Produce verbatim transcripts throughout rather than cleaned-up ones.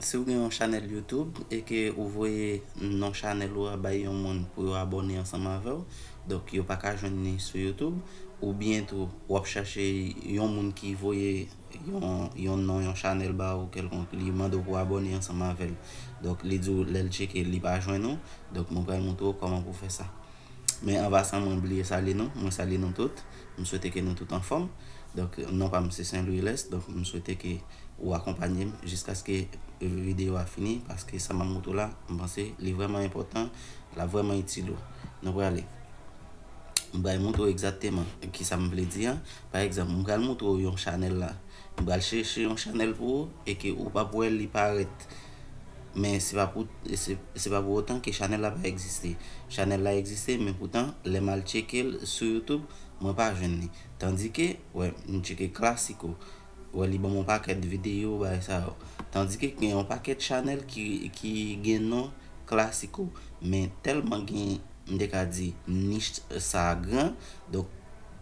Si w gen yon chanèl YouTube e ke ou voye non chanèl ou a bay yon moun pou yo abòne ansanm avè w, donk yo pa ka jwenn li sou YouTube, oubyen tou w ap chache yon moun ki voye yon, yon non yon chanèl ba ou kèlkonk, li mande w pou abòne ansanm avè l. Donk li di w lè l tcheke li pa jwenn ou, donk mwen pral montre w kòman pou w fè sa. Men anvan sa, mwen bliye salye nou. Mwen salye nou tout. M swete ke nou tout anfòm. Donk, non pa m se Saint Louis Lès. Donk, m swete ke ou akonpanye m jiskaske videyo a fini, paske sa m ap montre w la, m panse li vrèman enpòtan, l ap vrèman itil ou. Nou prale. M pral montre w egzakteman kisa m vle di a. Pa egzanp, m pral montre w yon chanèl la. M pral chèche yon chanèl pou ou e ke ou p ap wè li parèt. Men se pa pou, se, se pa pou otan ke chanèl la pa egziste. Chanèl la egziste, men poutan, lè m al tcheke l sou YouTube, mwen pa jwenn li. Tandike, wè, m tcheke Classico. Wè, li ban m yon pakèt videyo, bagay sa yo. Tandike gen yon pakèt chanèl ki, ki gen non Classico. Men tèlman gen, m te ka di, nich sa gran. Donk,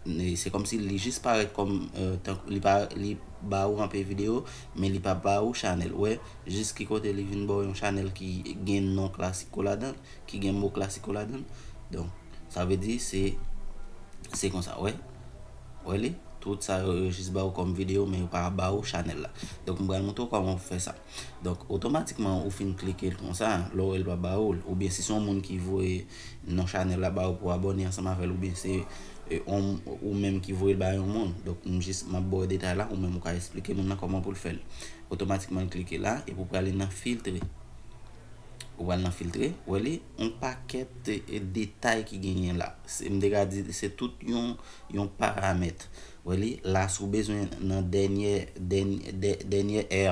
e, se kòmsi li jis parèt kòm, e, tank, li pa, li ba ou anpe videyo, men li pa ba ou chanèl. Wè, jis ki kote li vin ba w yon chanèl ki gen non Classico ladan l, ki gen mo Classico ladan l. Donk, sa vle di se, se konsa, wè. Wè li? Tout sa yo, yo jis ba ou kòm videyo, men yo pa ba ou chanèl la. Donk, m pral montre w kòman w fè sa. Donk, otomatikman, ou fin klike l konsa, lè w wè l pa ba ou l. Oubyen si se yon moun ki voye non chanèl la ba ou pou abòne ansanm avè l, oubyen se, e, on, ou menm ki voye l ba yon moun. Donk, m jis, m ap ba w detay la, ou menm ou ka esplike moun nan kòman pou l fè l. Otomatikman, l klike la, epi w prale nan filtre. Ou pral nan filtre, wè li, yon pakèt, e, detay ki genyen la. Se, m te ka di, se tout yon, yon paramèt. Wè li, la, si w bezwen nan dènyè, dèny-, dè-, dènyè è,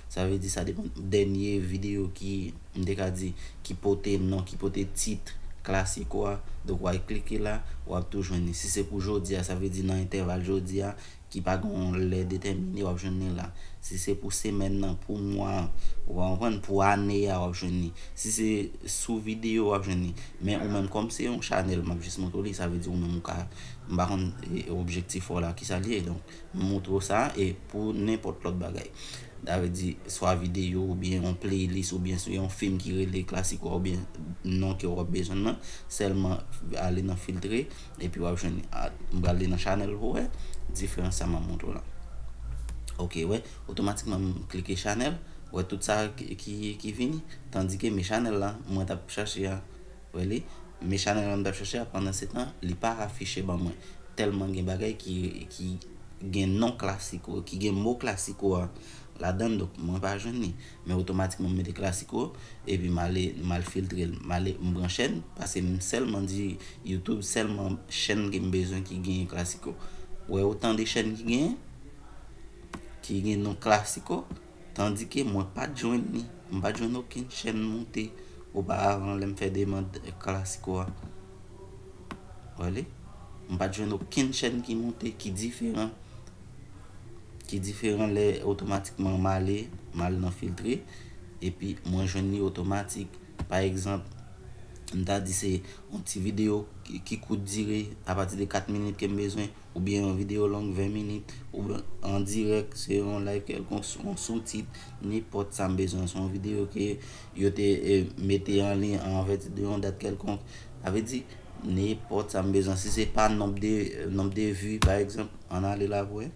sa vle di sa depann dènye videyo ki, m te ka di, ki pote non, ki pote tit Classico a. Donk, w al klike la, w ap tou jwenn li. Si se pou jodi a, sa vle di nan entèval jodi a, ki pa gen yon lè detèmine, w ap jwenn li la. Si se pou semèn nan, pou mwa an, ou konprann, pou ane a, w ap jwenn li. Si se sou videyo, w ap jwenn li. Men ou menm, kòm se yon chanèl, m ap jis montre w li, sa vle di ou menm ou ka, m pa konn, e, objektif ou la, kisa l ye. Donk, m montre w sa, e pou nenpòt lòt bagay. Sa vle di, swa videyo oubyen yon playlist oubyen se yon fim ki rele Classico oubyen non ke w ap bezwen nan, sèlman ale nan filtre, epi w ap jwenn li. A, m prale nan chanèl pou wè diferans sa m ap montre w la. Ok, wè, otomatikman m klike chanèl, wè tout sa ki, ki, ki vini, tandike men chanèl la, mwen t ap chache a, wè li, men chanèl la m t ap chache a, pandan se tan, li pa afiche ban mwen. Tèlman gen bagay ki, ki gen non Classico, ki gen mo Classico a ladan l, donk mwen pa jwenn li. Men otomatikman m mete Classico, epi m ale, m al filtre l, m ale, m pran chèn, paske m sèlman di YouTube, sèlman chèn ke m bezwen ki gen Classico. Wè otan de chèn ki gen, ki gen non Classico, tandike mwen pa t jwenn li. M pa t jwenn okenn chèn moute oparavan lè m fè demann Classico a. Wè li? M pa t jwenn okenn chèn ki moute, ki diferan. Ki diferan lè otomatikman m ale, m al nan filtre, epi mwen jwenn li otomatik. Pa egzanp, m ta di se yon ti videyo ki, ki kout dire, apati de kat minit ke m bezwen, oubyen yon videyo long ven minit, oubyen an dirèk, se yon live kèlkonk, yon soutit, nenpòt sa m bezwen. Se yon videyo ke yo te, e, mete an liy an vèti de yon dat kèlkonk. Sa vle di, nenpòt sa m bezwen. Si se pa nonb de, nonb de vi, pa egzanp, ann ale la pou wè.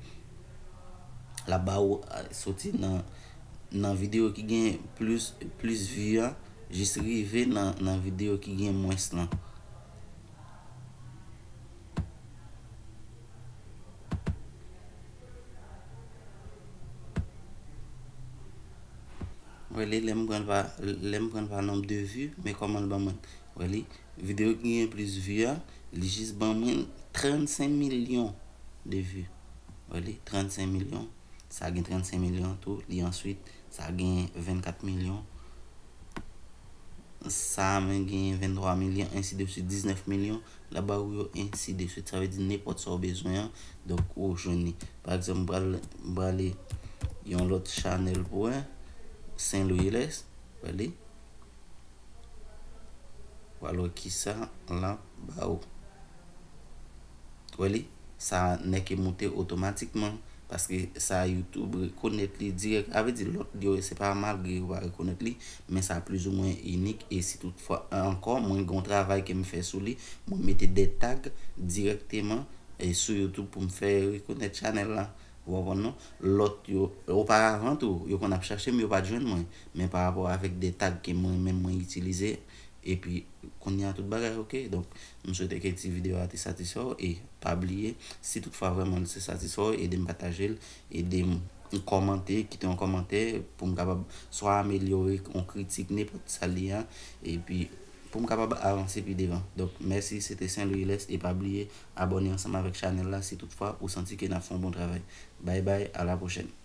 L ap ba ou, a, soti nan, nan videyo ki gen plis, plis vi a, jis rive nan, nan videyo ki gen mwens lan. Wè li, lè m pran l pa, lè m pran l pa nonb de vi, men kòman l ban mwen. Wè li, videyo ki gen plis vi a, li jis ban mwen trannsenk milyon de vi. Wè li, trannsenk milyon. Sa gen trannsenk milyon tou, li answit, sa gen vennkat milyon. Sa a menm gen venntwa milyon, ensi de swit, diznèf milyon, l ap ba ou yo, ensi de swit. Sa vle di nenpòt sa w bezwen an, donk ou jwenn li. Pa egzanp, m pral, m prale yon lòt chanèl pou wè, Saint Louis Lès, wè li. W al wè kisa l ap ba ou. Wè li, sa nèk e moute otomatikman. Paske sa YouTube rekonèt li dirèk. A vle di lòt yo, se pa malgre yo pa rekonèt li, men sa plizoumwen inik. E si toutfwa, ankò, mwen gen yon travay ke m fè sou li, mwen mete de tag dirèkteman e sou YouTube pou m fè rekonèt chanèl la. Ou konprann non? Lòt yo, oparavan tou, yo konn ap chache m, yo pa t jwenn mwen. Men pa rapò avèk de tag ke mwen menm mwen itilize, epi kounye a tout bagay oke. Donk, m swete ke ti videyo a te satisfè w e pa bliye, si toutfwa vrèman li te satisfè w, ede m pataje l, ede m kòmante, kite yon kòmantè pou m kapab swa amelyore yon kritik, nenpòt sa li a, epi pou m kapab avanse pi devan. Donk, mèsi, se te Saint Louis Lès, e pa bliye abòne ansanm avèk chanèl la si toutfwa ou santi ke n ap fè yon bon travay. Bye bye, a la pwochèn.